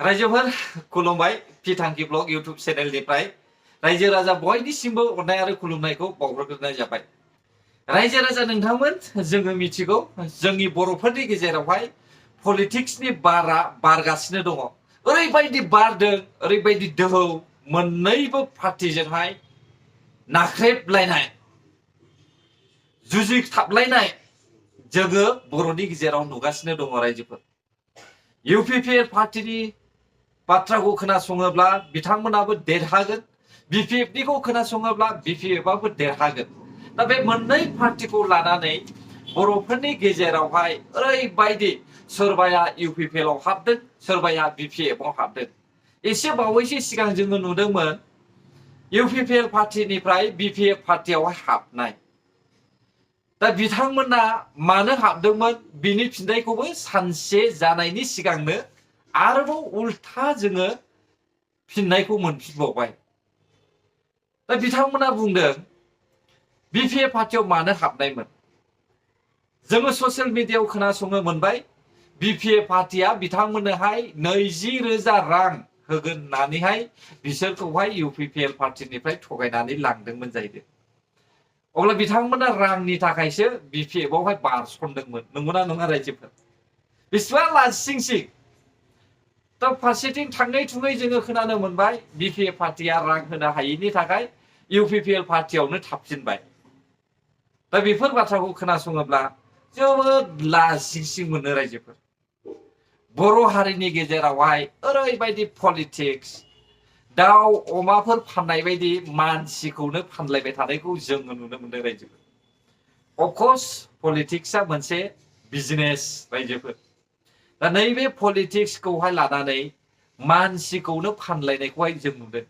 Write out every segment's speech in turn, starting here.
रायजोफोर खुलुमबाय फिथांखि blog YouTube चेनेलनिफ्राय रायजो राजा बयनिसिमबो अननाय आरो खुलुमनायखौ बावहरग्रोनाय जाबाय। रायजो राजा नोंथांमोन जोङो मिथिगौ जोंनि बर'फोरनि गेजेरावहाय पलिटिक्सनि बारा बारगासिनो दङ। ओरैबायदि बारदों ओरैबायदि दोहौ मोननैबो पार्टिजोंहाय नाख्रेबलायनाय जुजिथाबलायनाय जोङो बर'नि गेजेराव नुगासिनो दङ रायजोफोर। इउपिपिएल पार्टीनि बाथ्राखौ खोनासङोब्ला बिथांमोनाबो देरहागोन, बिपिएफनिखौ खोनासङोब्ला बिपिएफआबो देरहागोन। दा बे मोननै पार्टीखौ लानानै बर'फोरनि गेजेरावहाय ओरैबायदि सोरबाया इउपिपिएलआव हाबदों, सोरबाया बिपिएफआव हाबदों। एसे बावैसो सिगां जोङो नुदोंमोन इउपिपिएल पार्टीनिफ्राय बिपिएफ पार्टीयावहाय हाबनाय। दा बिथांमोना मानो हाबदोंमोन बिनि फिननायखौबो सानसे जानायनि सिगांनो आरोबाव उल्था जोङो फिननायखौ मोनफिनबावबाय। दा बिथांमोना बुंदों बिपिएफ पार्टीयाव मानो हाबनायमोन। जोङो ससियेल मिडियायाव खोनासंनो मोनबाय बिपिएफ पार्टीया बिथांमोननोहाय 20,000 रां होगोन होननानैहाय बिसोरखौहाय इउपिपिएल पार्टीनिफ्राय थगायनानै लांदोंमोन जाहैदों। अब्ला बिथांमोना रांनि थाखायसो बिपिएफआवहाय बारसनदोंमोन, नंगौना नङा रायजोफोर? बेसेबां लासिंसिं। दा फारसेथिं थाङै थुङै जोङो खोनानो मोनबाय बिपिएफ पार्टीया रां होनो हायैनि थाखाय इउपिपिएल पार्टीयावनो थाबफिनबाय। दा बेफोर बाथ्राखौ खोनासङोब्ला जोबोद लासिंसिं मोनो रायजोफोर। बर' हारिनि गेजेरावहाय ओरैबायदि पलिटिक्स दाउ अमाफोर फाननाय बायदि मानसिखौनो फानलायबाय थानायखौ जोङो नुनो मोनदों रायजोफोर। अफकर्स पलिटिक्सआ मोनसे बिजनेस रायजोफोर। दा नैबे पलिटिक्सखौहाय लानानै मानसिखौनो फानलायनायखौहाय जों नुदों।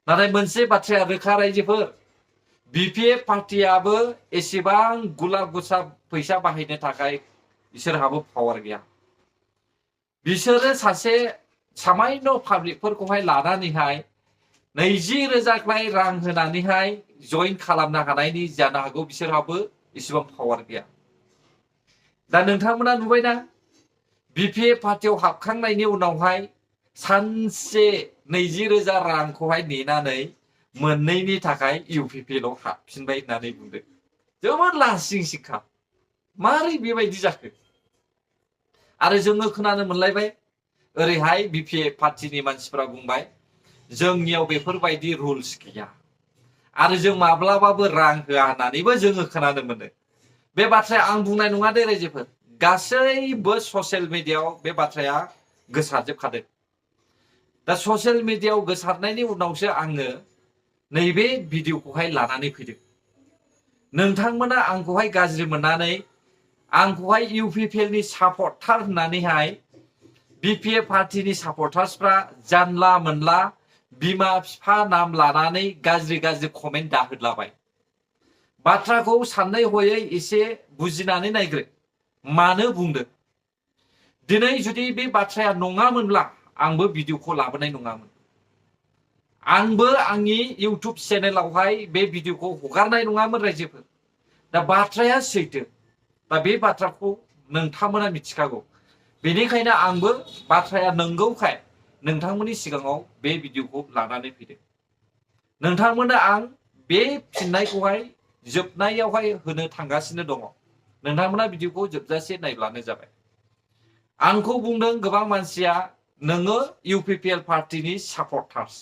नाथाय मोनसे बाथ्राया रोखा रायजोफोर, बिपिएफ पार्टीयाबो एसेबां गुलाब गुसाब फैसा बाहायनो थाखाय बिसोरहाबो पावार गैया। बिसोरो सासे सामान्य पाब्लिकफोरखौहाय लानानैहाय 20,000 रां होनानैहाय जइन खालामनो हानायनि जानो हागौ बिसोरहाबो इसेबां पावार गैया। दा नोंथांमोना नुबायना बिपिएफ पार्टीयाव हाबखांनायनि उनावहाय सानसे 20,000 रांखौहाय नेनानै मोननैनि थाखाय इउपिपिएलआव हाबफिनबाय होननानै बुंदों। जोबोद लासिंसिंखा। मारै बेबायदि जाखो? आरो जोङो खोनानो मोनलायबाय ओरैहाय बिपिएफ पार्टीनि मानसिफ्रा बुंबाय जोंनियाव बेफोरबायदि रुल्स गैया आरो जों माब्लाबाबो रां होआ होननानैबो जोङो खोनानो मोनो। बे बाथ्राया आं बुंनाय नङा दे रायजोफोर, गासैबो ससियेल मिडियायाव बे बाथ्राया गोसारजोबखादों। दा ससियेल मिडियायाव गोसारनायनि उनावसो आङो नैबे भिडिअखौहाय लानानै फैदों। नोंथांमोना आंखौहाय गाज्रि मोननानै आंखौहाय इउपिपिएलनि सापर्टार होननानैहाय बिपिएफ पार्टीनि सापर्टार्सफ्रा जानला मोनला बिमा बिफा नाम लानानै गाज्रि गाज्रि कमेन्ट दाहोदलाबाय। बाथ्राखौ साननै हयै एसे बुजिनानै नायग्रो मानो बुंदों। दिनै जुदि बे बाथ्राया नङामोनब्ला आंबो भिडिअखौ लाबोनाय नङामोन। आंबो आंनि इउट्युब चेनेलावहाय बे भिडिअखौ हगारनाय नङामोन रायजोफोर। दा बाथ्राया सैथो। दा बे बाथ्राखौ नोंथांमोना मिथिखागौ। बेनिखायनो आंबो बाथ्राया नंगौखाय नोंथांमोननि सिगाङाव बे भिडिअखौ लानानै फैदों। नोंथांमोननो आं बे फिननायखौहाय जोबनायावहाय होनो थांगासिनो दङ। नोंथांमोना भिडिअखौ जोबजासे नायब्लानो जाबाय। आंखौ बुंदों गोबां मानसिया नोङो इउपिपिएल पार्टीनि सापर्टार्स।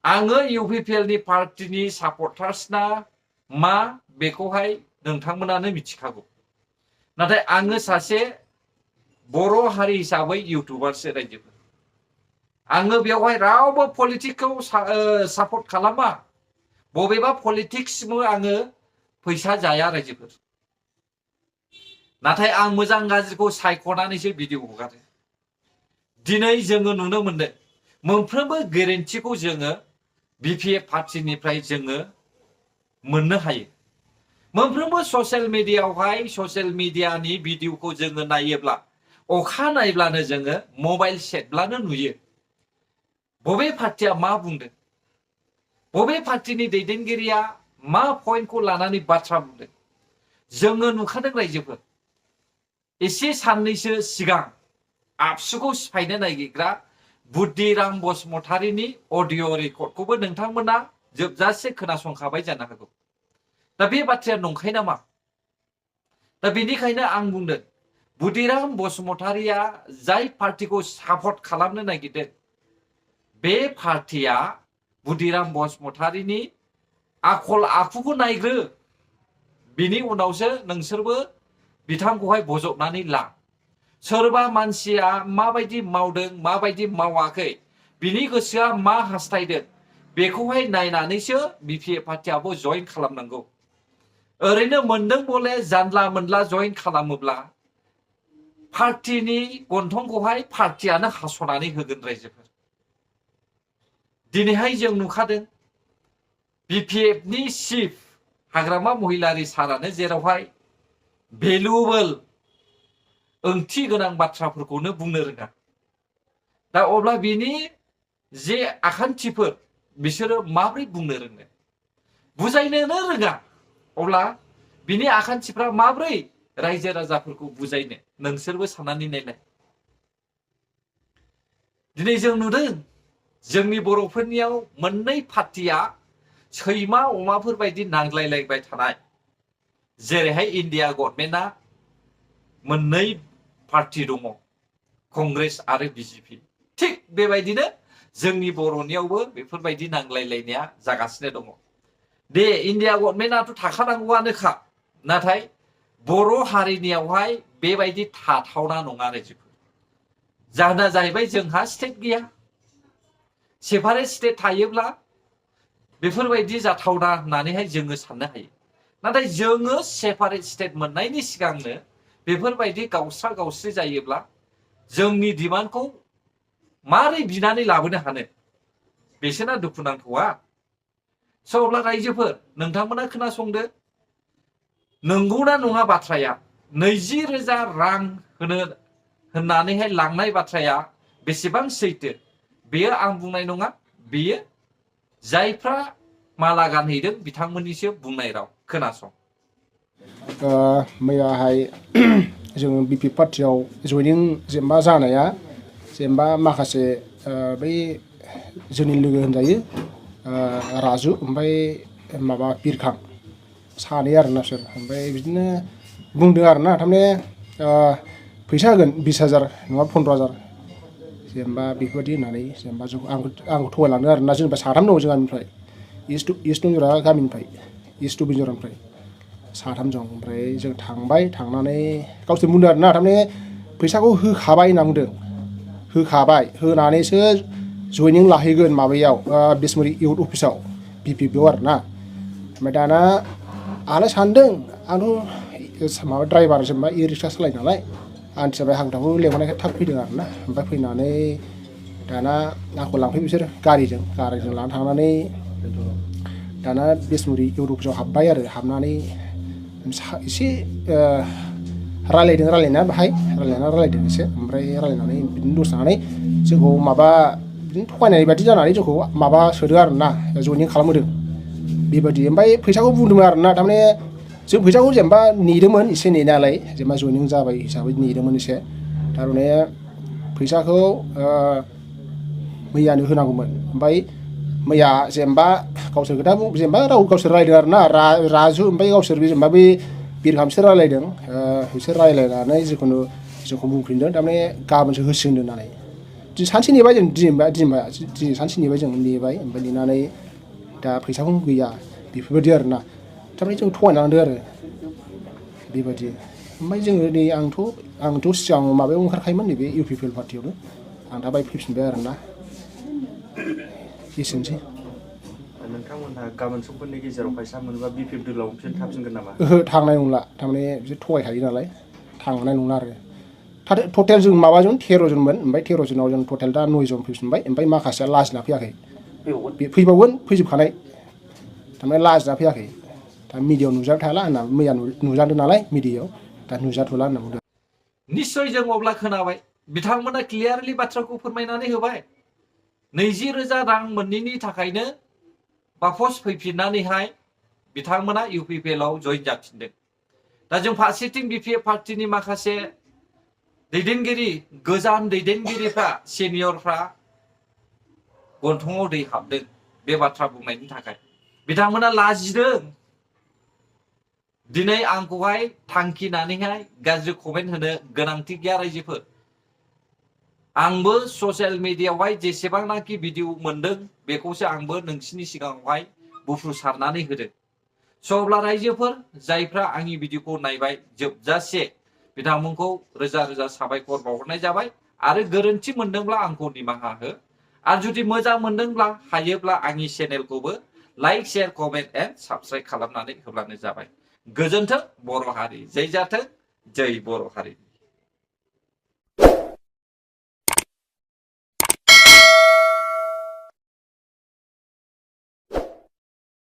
आङो इउपिपिएलनि पार्टीनि सापर्टार्सना मा बेखौहाय नोंथांमोनानो मिथिखागौ। नाथाय आङो सासे बर' हारि हिसाबै इउटुबारसो रायजोफोर। आङो बेवहाय रावबो पलिटिक्सखौ सापर्ट खालामा। बबेबा पलिटिक्सबो आङो फैसा जाया रायजोफोर। नाथाय आं मोजां गाज्रिखौ सायख'नानैसो भिडिअ हगारो। दिनै जोङो नुनो मोनदों मोनफ्रोमबो गेरेन्टिखौ जोङो बिपिएफ पार्टीनिफ्राय जोङो मोननो हायो। मोनफ्रोमबो ससियेल मिडियायावहाय ससियेल मिडियानि भिडिअखौ जोङो नायोब्ला अखा नायब्लानो जोङो मबाइल सेटब्लानो नुयो बबे पार्टीया मा बुंदों, बबे पार्टीनि दैदेनगिरिया मा पइन्टखौ लानानै बाथ्रा बुंदों। जोङो नुखादों रायजोफोर। एसे साननैसो सिगां आबसुखौ सिफायनो नागिरग्रा बुद्धिराम बसुमतारीनि अडिअ रेकर्डखौबो नोंथांमोना जोबजासे खोनासंखाबाय जानो हागौ। दा बे बाथ्राया नंखाय नामा? दा बेनिखायनो आं बुंदों बुद्धिराम बसुमतारीया जाय पार्टिखौ सापर्ट खालामनो नागिरदों बे पार्टिया बुद्धिराम बसुमतारीनि आखल आखुखौ नायग्रो, बिनि उनावसो नोंसोरबो बिथांखौहाय बजबनानै ला। सोरबा मानसिया माबायदि मावदों माबायदि मावाखै, बिनि गोसोआ मा हास्थायदों बेखौहाय नायनानैसो बिपिएफ पार्टियाबो जइन खालामनांगौ। ओरैनो मोनदों बले जानला मोनला जइन खालामोब्ला पार्टिनि गन्थंखौहाय पार्टियानो हास'नानै होगोन रायजोफोर। दिनैहाय जों नुखादों बिपिएफनि चिफ हाग्रामा महिलारि सारानो जेरावहाय भेलुएबल ओंथि गोनां बाथ्राफोरखौनो बुंनो रोङा। दा अब्ला बिनि जे आखान्थिफोर बिसोरो माबोरै बुंनो रोङो, बुजायनोनो रोङा, अब्ला बिनि आखान्थिफ्रा माबोरै रायजो राजाफोरखौ बुजायनो नोंसोरबो साननानै नायलाय। दिनै जों नुदों जोंनि बर'फोरनियाव मोननै पार्टिया सैमा अमाफोर बायदि नांज्लायलायबाय थानाय। जेरैहाय इन्डिया गभर्नमेन्टआ मोननै पार्टी दङ, कंग्रेस आरो बिजेपि। थिग बेबायदिनो जोंनि बर'नियावबो बेफोरबायदि नांज्लायलायनाया जागासिनो दङ। दे इन्डिया गभर्नमेन्टआथ' थाखानांगौआनोखा, नाथाय बर' हारिनियावहाय बेबायदि थाथावना नङा रायजोफोर। जाहोना जाहैबाय जोंहा स्टेट गैया। सेपारेट स्टेट थायोब्ला बेफोरबायदि जाथावना होननानैहाय जोङो साननो हायो। नाथाय जोङो सेपारेट स्टेट मोननायनि सिगांनो बेफोरबायदि गावस्रा गावस्रि जायोब्ला जोंनि डिमान्डखौ मारै बिनानै लाबोनो हानो? बेसोना दुखुनांथावा। स' अब्ला रायजोफोर नोंथांमोना खोनासंदो, नंगौना नङा बाथ्राया 20,000 रां होननानैहाय लांनाय बाथ्राया बेसेबां सैथो बेयो आं बुंनाय नङा, बेयो जायफ्रा माला गानहैदों बिथांमोननिसो बुंनाय राव। खोनासं। मैयाहाय जों बिपि पार्टियाव जइनिं जेनेबा जानाया जेनेबा माखासे बै जोंनि लोगो होनजायो राजु ओमफ्राय माबा बिरखां सानै आरोना बिसोर। ओमफ्राय बिदिनो बुंदों आरोना, थारमाने फैसा होगोन 20,000 नङाबा 15,000 जेनेबा बेफोरबायदि होननानै जेनेबा आंखौ थगायलांदों आरोना। जेनेबा साथाम दङ जों गामिनिफ्राय, इस्ट दंजोरा गामिनिफ्राय, इस्ट दबिजरानिफ्राय साथाम दं। ओमफ्राय जों थांबाय, थांनानै गावसोर बुंदों आरोना, थारमाने फैसाखौ होखाबाय होनना बुंदों, होखाबाय, होनानैसो जइनिं लाहैगोन माबायाव बिसमुरि इउथ अफिसाव बिपिएफआव आरोना। ओमफ्राय दाना आंलाय सानदों, आंथ' माबा ड्राइभार जेनेबा इ रिक्सा सालायो नालाय, आं थिबाय हांथाखौ लेंहरनायखाय थाब फैदों आरोना। ओमफ्राय फैनानै दाना आंखौ लांफैबाय बिसोर गारिजों लानानै थांनानै दाना बिसमुरि इउथ अफिसाव हाबबाय आरो। हाबनानै एसे रायलायदों बाहाय रायलायदों एसे। ओमफ्राय रायलायनानै बिदिनो दसे थानानै जोंखौ माबा बिदिनो थगायनाय बायदि जानानै जोंखौ माबा सोदों आरोना, जइनिं खालामहोदों बेबायदि। ओमफ्राय फैसाखौ बुंदोंमोन आरोना, थारमाने जों फैसाखौ जेनेबा नेदोंमोन, एसे नेनायालाय जेनेबा जइनिं जाबाय हिसाबै नेदोंमोन एसे। थारमाने फैसाखौ मैयानो होनांगौमोन। ओमफ्राय मैया जेनेबा गावसोर खोथा जेनेबा राव गावसोर रायदों आरोना, राजु ओमफ्राय गावसोर जेनेबा बै बिरखां बिसोर रायलायदों। बिसोर रायलायनानै जिखुनु जोंखौ बुंफिनदों, थारमाने गाबोनसो होसिगोन होननानै। सानसे नेबाय जों, दिनै सानसे नेबाय जों, नेबाय। ओमफ्राय नेनानै दा फैसाखौनो गैया बेफोरबायदि आरोना। थारमाने जों थगायनांदों आरो बेबायदि। ओमफ्राय जोङो नै आंथ' सिगां माबायाव ओंखारखायोमोन, नैबे इउपिपिएल पार्टियावनो। आं दा बाय फैफिनबाय आरोना, एसेनोसै। नोंथांमोनहा गाबोन समफोरनि गेजेराव फैसा मोनोबा बिपिएफ दोलोआव फिन थाफिनगोन नामा? ओहो, थांनाय नंला। थारमाने बिसोर थगायखायो नालाय, थांनाय नंला आरो। टटेल जों माबाजों 13 जनमोन, ओमफ्राय 13 जनाव जों टटेल दा 9 जन फैफिनबाय। ओमफ्राय माखासेया लाजिना फैयाखै, फैबावगोन, फैजोबखानाय। थारमाने लाजिना फैयाखै। दा मिडियायाव नुजाबाय थाला होनना, मैया नुजादों नालाय मिडियायाव, दा नुजाथ'ला होनना बुंदों। निश्चय जों अब्ला खोनाबाय, बिथांमोना क्लियारलि बाथ्राखौ फोरमायनानै होबाय। 20,000 रां मोनैनि थाखायनो वापस फैफिननानैहाय बिथांमोना इउपिपिएलआव जइन जाफिनदों। दा जों फारसेथिं बिपिएफ पार्टिनि माखासे दैदेनगिरि, गोजाम दैदेनगिरिफ्रा, सिनियरफ्रा गन्थङाव दै हाबदों बे बाथ्रा बुंनायनि थाखाय बिथांमोना लाजिदों दिनै आंखौहाय थांखिनानैहाय गाज्रि कमेन्ट होनो गोनांथि गैया रायजोफोर आंबो ससियेल मिडियायावहाय जेसेबांनाखि भिडिअ मोनदों बेखौसो आंबो नोंसिनि सिगाङावहाय बुफ्रुसारनानै होदों स' अब्ला रायजोफोर जायफ्रा आंनि भिडिअखौ नायबाय जोबजासे बिथांमोनखौ रोजा रोजा साबायखर बावहरनाय जाबाय आरो गोरोन्थि मोनदोंब्ला आंखौ निमाहा हो आरो जुदि मोजां मोनदोंब्ला हायोब्ला आंनि चेनेलखौबो like share comment and subscribe खालामनानै होब्लानो जाबाय गोजोन्थों बर' हारि जै जाथों जै बर' हारि